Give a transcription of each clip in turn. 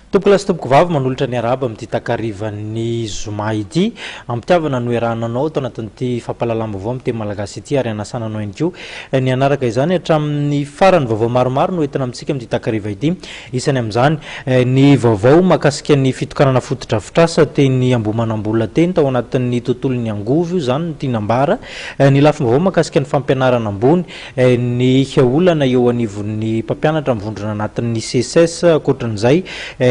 Tompokolahy sy tompokovavy, manolotra ny arahaba amin'ity takarivan'ny zoma ity. Am-pitiavana no iarahana anao ato anatin'ity fampahalalam-baovao amin'ny teny malagasy ity ary hanasana anao ihany koa ny hanaraka izany hatramin'ny farany. Vaovao maromaro no entina amintsika amin'ity takariva ity. Isany amin'izany ny vaovao mahakasika ny fitokanana fotodrafitrasa teny Ambohimanambola teny tao anatin'ny tontolon'ny angovo io izany no tiana ambara. Ny lafim-baovao mahakasika ny fampianarana ambony. Ny olana eo anivon'ny mpampianatra mivondrona anatin'ny Seces. Ankoatran'izay,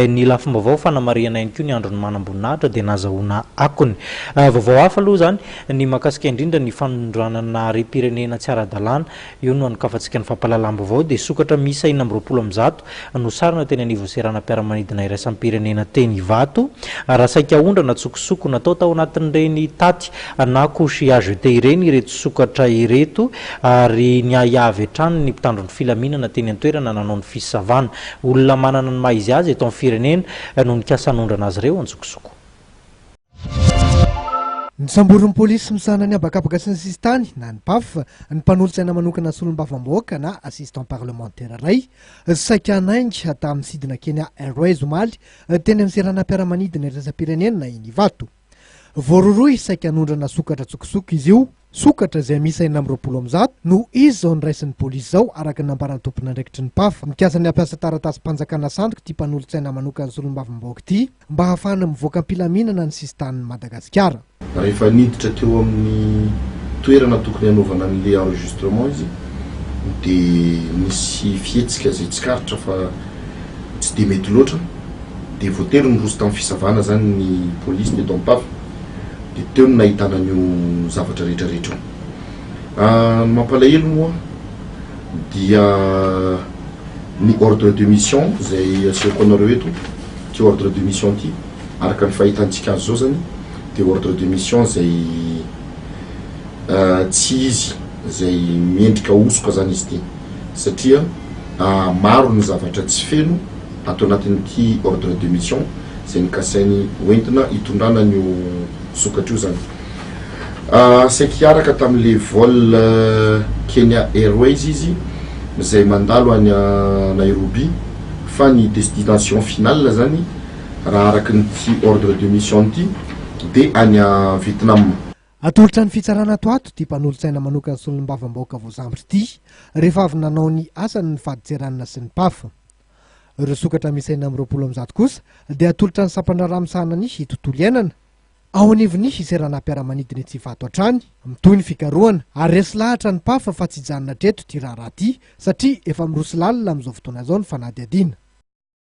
ny lafim-baovao fanamarihana ihany koa ny andron'ny manamboninahitra dia nazahoana akony. Vaovao hafa aloha izany, ny mahakasika indrindra ny fanondranana harem-pirenena tsy ara-dalàna. Io no anokafantsika ny fampahalalam-baovao dia sokatra miisa 126 no sarona teny anivon'ny seranam-piaramanidina iraisam-pirenena teny Ivato. Raha saika aondrana an-tsokosoko natao tao anatin'ireny taty na couche à jeter ireny ireto sokatra ireto ary niahiahy avy hatrany ny mpitandro ny filaminana teny an-toerana nanao ny fisavana. Olona manana ny maha izy azy eto amin'ny firenena no nikasa hanondrana azy ireo an-tsokosoko. Nosamborin'ny polisy misahana ny habakabaka sy ny sisintany na ny Paf ny mpanolotsaina manokana solombavambahoaka na assistant parlementaire iray saika hanainga tamin'ny sidina Kenya Airways omaly teny amin'ny seranam-piaramanidina iraisam-pirenena eny Ivato. Voarohirohy saika hanondrana sokatra an-tsokosoko izy io, sokatra izay miisa 126 no izy izao noraisin'ny polisy izao araka ny nambaran'ny tompon'andraikitry ny Paf. Mikasa ny hampiasa taratasim-panjakana sandoka ity mpanolotsaina manokan'ny solombavambahoaka ity mba hahafahana mivoaka am-pilaminana ny sisintanin'i Madagasikara. Rehefa niditra teo amin'ny toerana tokony hanaovana an'ilay enregistrement izy dia nisy fihetsika izay tsikaritra fa tsy dia mety loatra dia voatery niroso tamin'ny fisavana izany ny polisy teto Ampava dia teo no nahitana an'io zavatra rehetra rehetra io. Ny mampalahelo moa dia ny ordre de mission izay asehoko anareo eto, ity ordre de mission ity araka ny fahitantsika azy izao izany dia ordre de mission izay tsy izy izay miendrika hosoka izany izy ity satria maro ny zavatra tsy feno ato anatin'ity ordre de mission izay nokasainy hoentina hitondrana an'io sokatra io izany. Saika hiaraka tamin'ilay vol Kenya Airways izy izay mandalo any Nairobi fa ny destination finale izany raha araka an'ity ordre de mission ity dia any Vietnam. Atolotra ny fitsarana ato ato ity mpanolotsaina manokan'ny solombavambahoaka voasambotra ity rehefa avy nanao ny asany ny fadintseranana sy ny Paf. Ireo sokatra miisa 126 kosa dia atolotra ny sampandraharaha misahana ny tontolo iainana. Ao anivon'ny seranam-piaramanidina etsy Ivato hatrany, mitohy ny fikarohana ary resy lahatra ny Paf fa tsy hijanona hatreto ity raharaha ity satria efa miroso lalina amin'izao fotoana izao ny fanadihadiana.